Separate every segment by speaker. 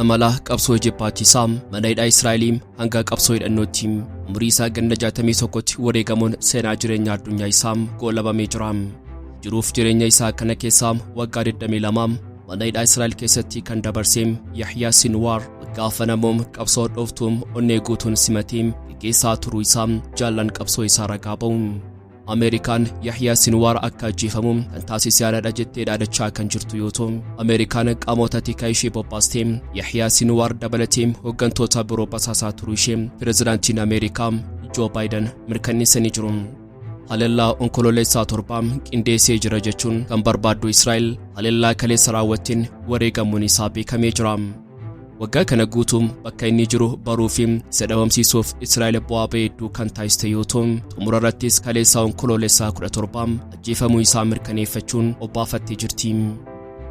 Speaker 1: Imala qabsoo jibbaachisaa mana hidhaa Israa'elii hanga qabsoo hidhannootti umurii isaa ganna 61tti wareegamuun seenaa jireenya addunyaa isaa goolabamee jira. Jiruuf jireenya isaa kana keessaa waggaa 22 mana hidhaa Israa'el keessatti kan dabarse Yahyaa Sinwaar gaafa namoom qabsoo dhooftuum onnee guutuun simatee geggeessaa turuu isaa jaallan qabsoo isaa ragaa ba'u. Ameerikaan Yahyaa Sinwaar akka ajjeefamu kan taasise yaadadha jettee dhaadachaa kan jirtu yoo ta'u, Ameerikaan qaamota tikaa ishee bobbaastee Yahyaa Sinwaar dabalatee hooggantoota biroo basaasaa turuu ishee pirezidaantiin Ameerikaa Joo Baayiden mirkaneessanii jiru. Haleellaa Onkololeessaa 7 qindeessee jira jechuun kan barbaaddu Israa'el haleellaa kaleessa raawwatteen wareegamuun isaa beekamee jira. Waggaa kana guutuu bakka inni jiru baruu fi isa dhabamsiisuuf Israa'el bu'aa ba'ii hedduu kan taasiste yoo ta'u, xumura irrattis kaleessa Onkololeessaa 17 ajjeefamuu isaa mirkaneeffachuun obbaafattee jirti.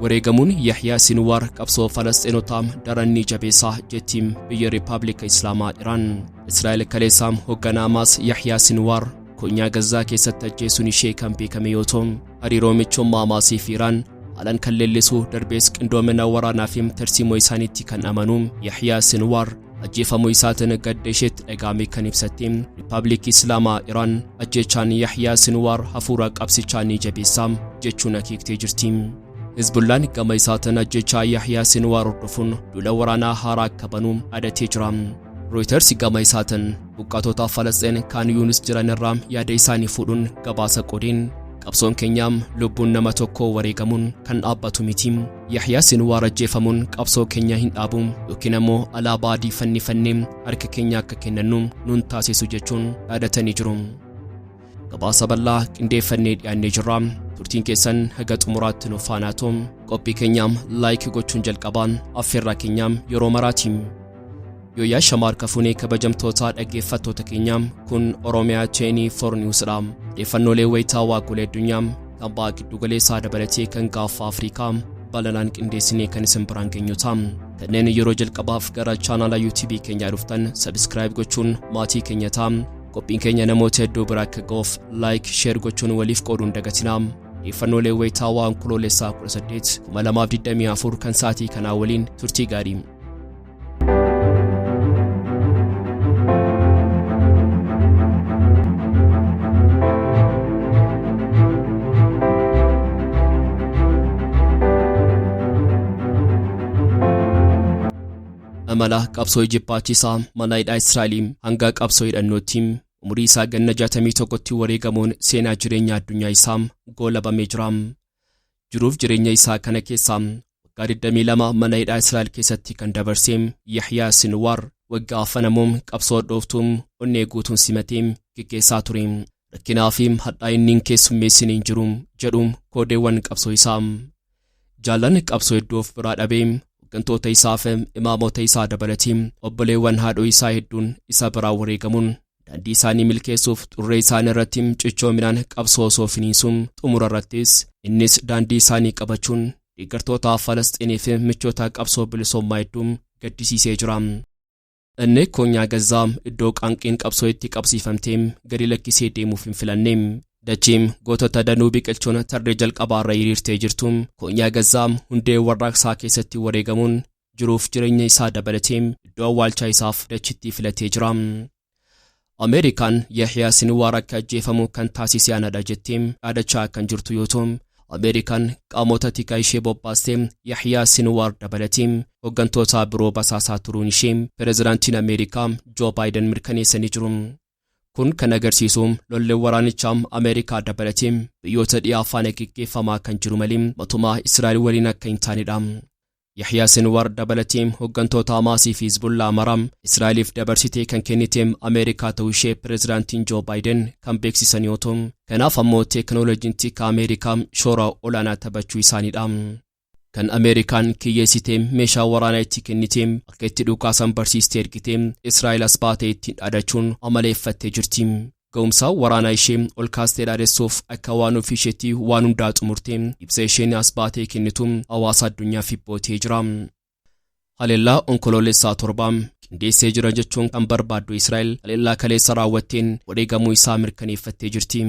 Speaker 1: Wareegamuun Yahyaa Sinwaar qabsoo Falasxiinotaa daran ni jabeessa jetti biyya Riippaabilika Islaamaa Iraan. Israa'el kaleessa hoogganaa Hamaas Yahyaa Sinwaar konyaa Gazaa keessatti ajjeesuun ishee kan beekame yoo ta'u, hariiroo michummaa Hamaasii fi Iraan haalaan kan leellisuu darbees qindoomina waraanaa fi tarsiimoo isaaniitti kan amanu Yahyaa Sinwaar ajjeefamuu isaatiin gadda isheetti dhaga'ame kan ibsatte Riippaabilikii Islaamaa Iraan ajjeechaan Yahyaa Sinwaar hafuura qabsichaa ni jabeessa jechuun akeektee jirti. Hizbullaan gama isaatiin ajjeechaa Yahyaa Sinwaar hordofuun duula waraanaa haaraa akka banu adatee jira. Reuters gama isaatiin buqqaatota Falasxiin Kaan Yuunis jiran irraa yaada isaanii fuudhuun gabaasa qoodeen qabsoon keenyaam lubbuun nama tokko wareegamuun kan dhaabbatu miti. Yahyaa Sinwaar ajjeefamuun qabsoo keenya hin dhaabu yookiin ammoo alaabaa adii fannifannee harka keenya akka kennannu nun taasisu jechuun dhaadatanii jiru. Gabaasa bal'aa qindeeffannee dhiyaannee jirra. Turtiin keessan haga xumuraatti nuuf faanaa ta'u. Qophii keenyaam like gochuun jalqabaan affeerraa keenyaam yeroo maraati. Yooyyaa shamaar kafuunee kabajamtoota dhaggeeffattoota keenyaa, kun Oromiyaa 24 News dha. Odeeffannoolee wayitaawaa golee addunyaa kan baha giddugaleessaa dabalatee kan gaanfa Afrikaa bal'inaan qindeessinee kan isin biraan geenyu ta'a. Kanneen yeroo jalqabaaf gara chaanaala YouTube keenyaa dhuftan subscribe gochuun maatii keenya ta'a. Qophiin keenya namoota hedduu bira akka ga'uuf like, share gochuun waliif qooduun dagatinaa. Odeeffannoolee wayitaawaa Onkoloolessaa 18 2024 kan sa'aatii kanaa waliin turtii gaarii. Imala qabsoo jibbaachisaa mana hidhaa Israa'elii hanga qabsoo hidhannootti umurii isaa ganna 61tti wareegamuun seenaa jireenya addunyaa isaa goolabamee jira. Jiruuf jireenya isaa kana keessaa waggaa 22 mana hidhaa Israa'el keessatti kan dabarse Yahyaa Sinwaar waggaa afanamuun qabsoo dhooftuun onnee guutuun simatee geggeessaa ture. Rakkinaa fi hadhaa inni hin keessummeessine hin jiru jedhu koodeewwan qabsoo isaa. Jaallan qabsoo hedduu of biraa dhabee hooggantoota isaa fi imaamota isaa dabalatee obboleewwan haadhoo isaa hedduun isa biraa wareegamuun daandii isaanii milkeessuuf xurree isaanii irratti cichoominaan qabsoo osoo finiinsuun xumura irrattis innis daandii isaanii qabachuun deeggartoota Falasxiinii fi michoota qabsoo bilisummaa hedduu gaddisiisee jira. Inni konyaa Gazaa iddoo qaanqeen qabsoo itti qabsiifamtee gadi lakkisee deemuuf hin filanne. Dachiin gootota danuu biqilchuun tarree jalqabaarra hiriirtee jirtu konyaa Gazaa hundee warraaqsaa keessatti wareegamuun jiruuf jireenya isaa dabalatee iddoo awwaalchaa isaaf dachitti filatee jira. Ameerikaan Yahyaa Sinwaar akka ajjeefamu kan taasise anadha jettee dhaadachaa kan jirtu yoo ta'u, Ameerikaan qaamota tikaa ishee bobbaastee Yahyaa Sinwaar dabalatee hooggantoota biroo basaasaa turuun ishee pirezidaantiin Ameerikaa Joo Baayiden mirkaneessanii jiru. Kun kan agarsiisu lolli waraanichaa Ameerikaa dabalatee biyyoota dhiyaa faana geggeeffamaa kan jiru malee matumaa Israa'el waliin akka hin taanedha. Yahyaa Sinwaar dabalatee hooggantoota Hamaasii fi Hizbullaa mara Israa'eliif dabarsitee kan kennite Ameerikaa ta'uu ishee pirezidaantiin Joo Baayiden kan beeksisan yoo ta'u, kanaaf ammoo teekinooloojiin tikaa Ameerikaa shoora olaanaa taphachuu isaaniidha. Kan Ameerikaan kiyyeessitee meeshaa waraanaa itti kennitee akka itti dhukaasan barsiistee ergitee Israa'el as baatee ittiin dhaadachuun amaleeffattee jirti. Ga'umsa waraanaa ishee ol kaastee dhaadessuuf akka waan ofii isheetti waan hundaa xumurtee ibsa isheen as baatee kennitu hawaasa addunyaaf ibbootee jira. Haleellaa Onkoloolessaa 7 qindeessee jira jechuun kan barbaaddu Israa'el haleellaa kaleessa raawwatteen wareegamuu isaa mirkaneeffattee jirti.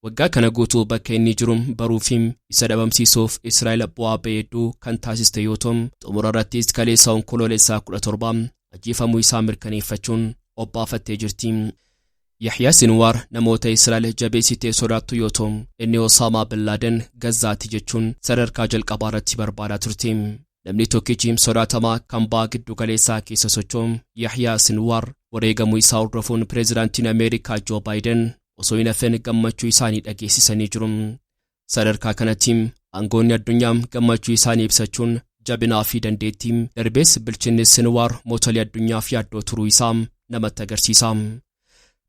Speaker 1: Waggaa kana guutuu bakka inni jiru baruufi isa dhabamsiisuuf Israa'el bu'aa ba'ii hedduu kan taasiste yoo ta'u, xumura irrattis kaleessa Onkoloolessaa 17 ajjeefamuu isaa mirkaneeffachuun obbaafattee jirti. Yahyaa Sinwaar namoota Israa'el jabeessitee sodaattu yoo ta'u, inni Osaamaa Bin Laaden Gazaati jechuun sadarkaa jalqabaa irratti barbaadaa turte. Namni tokkichi sodaatamaa kan ba'a giddu galeessaa keessa socho'u Yahyaa Sinwaar wareegamuu isaa hordofuun pireezidaantiin Ameerikaa Joo Baayiden osoo hin hafin gammachuu isaanii dhageessisanii jiru. Sadarkaa kanatti aangoonni addunyaa gammachuu isaanii ibsachuun jabinaa fi dandeettii darbees bilchinni Sinwaar mootolee addunyaaf yaaddoo turuu isaa namatti agarsiisa.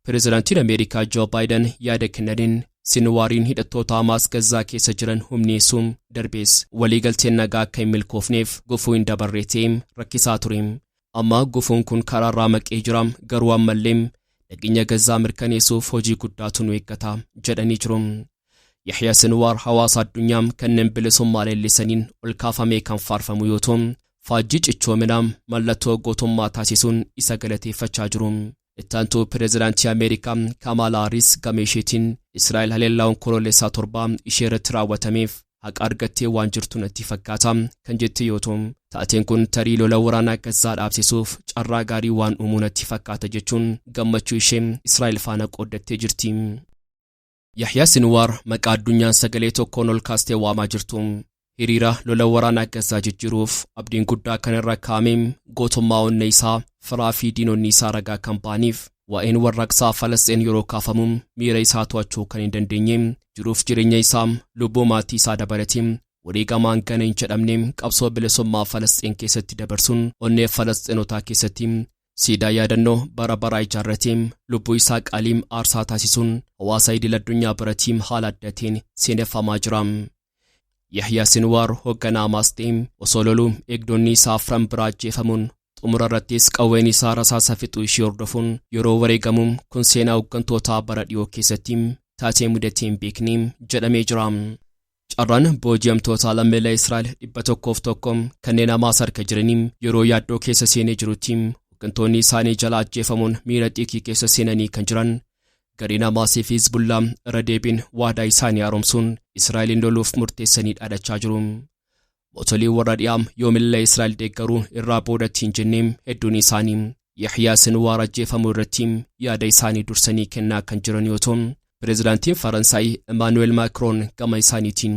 Speaker 1: Pireezidaantiin Ameerikaa Joo Baayiden yaada kennaniin Sinwaariin hidhattoota Hamaas Gazaa keessa jiran humneessuun darbees waliigalteen nagaa akka hin milkoofneef gufuu hin dabarre ta'ee rakkisaa ture. Amma gufuun kun karaarraa maqee jira, garuu ammallee nageenya Gazaa mirkaneessuuf hojii guddaatu nu eeggata jedhanii jiru. Yahyaa Sinwaar hawaasa addunyaa kanneen bilisummaa leellisaniin ol kaafamee kan faarfamu yoo ta'u, faajjii cichoominaa mallattoo gootummaa taasisuun isa galateeffachaa jiru. Ittaantuu pireezidaantii Ameerikaa Kamala Harris gama isheetiin Israa'el haleellaa Onkoloolessaa 7 ishee irratti raawwatameef haqa argattee waan jirtu natti fakkaata kan jette yoo ta'u, taateen kun tarii lola waraanaa Gazaa dhaabsisuuf carraa gaarii waan uumuu natti fakkaata jechuun gammachuu ishee Israa'el faana qooddattee jirti. Yahyaa Sinwaar maqaa addunyaan sagalee tokkoon ol kaastee waamaa jirtu. Hiriira lola waraanaa Gazaa jijjiiruuf abdiin guddaa kan irra kaa'ame gootummaa onnee isaa firaa fi diinonni isaa ragaa kan ba'aniif waa'een warraaqsaa Falasxeen yeroo kaafamu miira isaa to'achuu kan hin dandeenye jiruuf jireenya isaa lubbuu maatii isaa dabalatee wareegamaan gana hin jedhamne qabsoo bilisummaa Falasxeen keessatti dabarsuun onnee Falasxeenotaa keessatti siidaa yaadannoo bara baraa ijaarratee lubbuu isaa qaaliim aarsaa taasisuun hawaasa idil addunyaa biratti haala adda ta'een seeneffamaa jira. Yahyaa Sinwaar hoogganaa Hamaas ta'e osoo loluu eegdonni isaa afran biraa ajjeefamuun xumura irrattis qawween isaa rasaasa fixuu ishee hordofuun yeroo wareegamu kun seenaa hooggantootaa bara dhiyoo keessatti taatee mudatee hin beekne jedhamee jira. Carraan booji'amtoota lammiilee Israa'el 101 kanneen Hamaas harka jiranii yeroo yaaddoo keessa seenee jirutti hooggantoonni isaanii jala ajjeefamuun miira xiiqii keessa seenanii kan jiran gareen Hamaasii fi Hizbullaa irra deebiin waadaa isaanii haaromsuun Israa'eliin loluuf murteessanii dhaadachaa jiru. Mootolee warra dhiyaa yoomillee Israa'el deeggaruu irraa boodatti hin jenne hedduun isaanii Yahyaa Sinwaar ajjeefamuu irratti yaada isaanii dursanii kennaa kan jiran yoo ta'u, pireezidaantiin Faransaay Emaanu'eel Maakroon gama isaaniitiin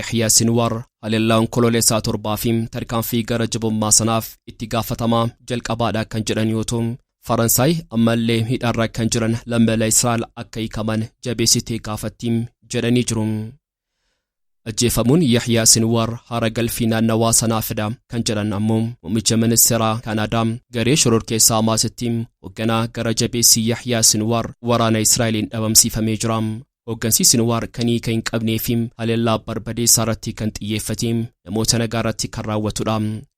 Speaker 1: Yahyaa Sinwaar haleellaa Onkoloolessaa 7 fi tarkaanfii gara jabummaa sanaaf itti gaafatamaa jalqabaadha kan jedhan yoo ta'u, Faransaay ammallee hidhaarra kan jiran lammiilee Israa'el akka hiikaman jabeessitee gaafatti jedhanii jiru. Ajjeefamuun Yahyaa Sinwaar haara galfii naannawaa sanaa fida kan jedhan ammoo muummicha ministeeraa Kaanaadaa garee shororkeessaa Hamaasitti hoogganaa gara jabeessi Yahyaa Sinwaar waraana Israa'eliin dhabamsiifamee jira. Hooggansi Sinwaar kan hiika hin qabnee fi haleellaa barbadeessaa irratti kan xiyyeeffate namoota nagaa irratti kan raawwatudha.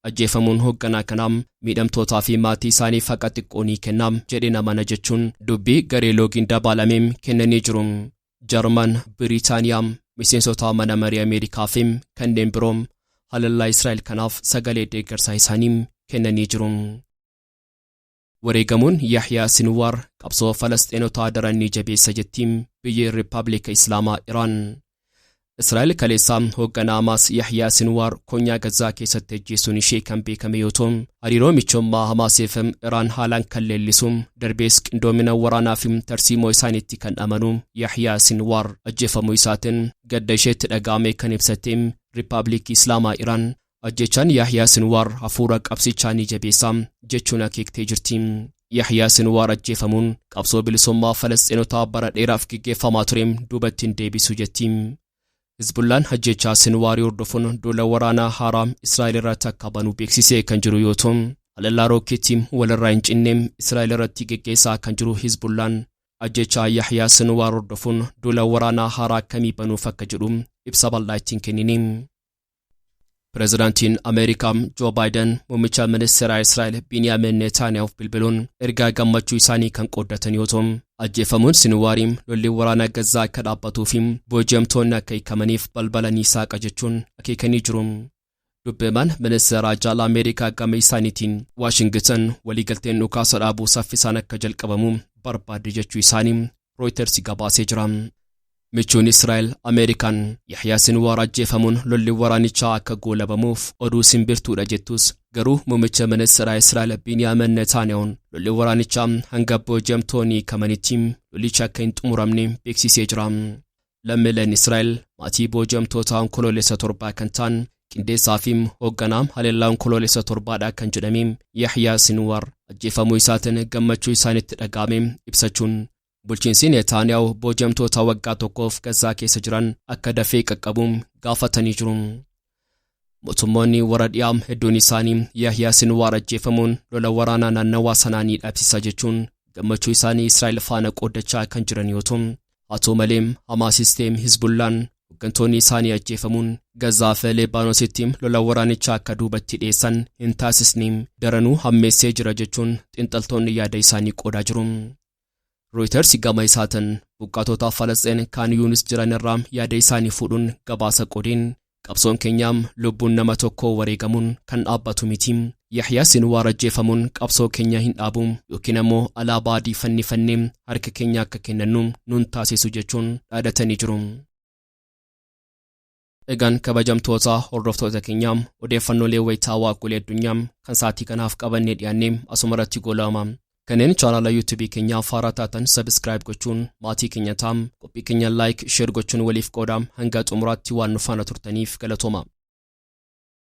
Speaker 1: Ajjeefamuun hoogganaa kanaa miidhamtootaa fi maatii isaaniif haqa xiqqoo ni kenna jedhee amana jechuun dubbii garee loogiin dabaalamee kennanii jiru. Jarman, Biriitaaniyaa, miseensota mana marii Ameerikaa fi kanneen biroo haleellaa Israa'el kanaaf sagalee deeggarsaa isaanii kennanii jiru. Wareegamuun Yahyaa Sinwaar qabsoo Falasxeenotaa daran ni jabeessa jetti biyyi Riippaabilika Islaamaa Iraan. Israa'el kaleessaa hoogganaa Hamaas Yahyaa Sinwaar konyaa Gazaa keessatti ajjeesuun ishee kan beekame yoo ta'u, hariiroo michummaa Hamaasiif Iraan haalaan kan leellisu darbees qindoomina waraanaa fi tarsiimoo isaaniitti kan amanu Yahyaa Sinwaar ajjeefamuu isaatiin gadda isheetti dhaga'ame kan ibsatte Riippaabilikii Islaamaa Iraan ajjechaan Yahyaa Sinwaar hafuura qabsichaa ni jabeessa jechuun akeektee jirti. Yahyaa Sinwaar ajjeefamuun qabsoo bilisummaa Falasxiinotaa bara dheeraaf gaggeeffamaa ture duubatti hin deebisu jetti. Hizbullaan ajjechaa Sinwaarii hordofuun duula waraanaa haaraa Israa'el irratti akka banu beeksisee kan jiru yoo ta'u, haleellaa rookeetii walirraa hin cinne Israa'el irratti gaggeessaa kan jiru Hizbullaan ajjechaa Yahyaa Sinwaar hordofuun duula waraanaa haaraa akkamii banuuf akka jedhu ibsa bal'aa ittiin kennine. Pireezidaantiin Ameerikaa Joo Baayiden muummicha ministeeraa Israa'el Biiniyaamin Neetaaniyaahuuf bilbiluun ergaa gammachuu isaanii kan qooddatan yoo ta'u, ajjeefamuun Sinwaarii lolli waraanaa Gazaa akka dhaabbatuu fi booji'amtoonni akka hiikamaniif balbala ni saaqa jechuun akeekanii jiru. Dubbimaan ministeeraa jaala Ameerikaa gama isaaniitiin Waashingitan waliigalteen dhukaasa dhaabuu saffisaan akka jalqabamu barbaadde jechuu isaanii Rooyitersi gabaasee jira. Michuun Israa'el Ameerikaan Yahyaa Sinwaar ajjeefamuun lolli waraanichaa akka goolabamuuf oduu simbirtuudha jettus, garuu muummicha ministeeraa Israa'el Biiniyaamin Netaaniyahuun lolli waraanichaa hanga booji'amtoonni hiikamanitti lolichi akka hin xumuramne beeksisee jira. Lammiileen Israa'el maatii booji'amtoota Onkoloolessa 7 kan ta'an qindeessaa fi hoogganaa haleellaa Onkoloolessa 7dha kan jedhame Yahyaa Sinwaar ajjeefamuu isaatiin gammachuu isaanitti dhaga'ame ibsachuun, bulchiinsi Netaaniyahu booji'amtoota waggaa tokkoof Gazaa keessa jiran akka dafee qaqqabuun gaafatanii jiru. Mootummoonni warra dhiyaa hedduun isaanii Yahyaa Sinwaar ajjeefamuun lola waraanaa naannawaa sanaa ni dhaabsisa jechuun gammachuu isaanii Israa'el faana qooddachaa kan jiran yoo ta'u, haa ta'u malee Hamaasis ta'e Hizbullaan hooggantoonni isaanii ajjeefamuun Gazaa fi Lebaanoositti lola waraanichaa akka duubatti dhiyeessan hin taasisne, daranuu hammeessee jira jechuun xiinxaltoonni yaada isaanii qoodaa jiru. Reuters gama isaatiin buqqaatota Falasxiin Kaan Yuunis jiran irraa yaada isaanii fuudhuun gabaasa qoodeen, qabsoon keenyaam lubbuun nama tokko wareegamuun kan dhaabbatu miti. Yahyaa Sinwaar ajjeefamuun qabsoo keenya hin dhaabu yookiin ammoo alaabaa adii fannifannee harka keenya akka kennannu nun taasisu jechuun dhaadatanii jiru. Egaan kabajamtoota hordoftoota keenyaa, odeeffannoolee wayitaawaa golee addunyaa kan sa'aatii kanaaf qabannee dhiyaannee asuma irratti goolabama. Kanneen chaanaala YouTube keenyaa haaraa taatan subscribe gochuun maatii keenya ta'aa, qophii keenya like, share gochuun waliif qoodaa. Hanga xumuraatti waan nu faana turtaniif galatooma.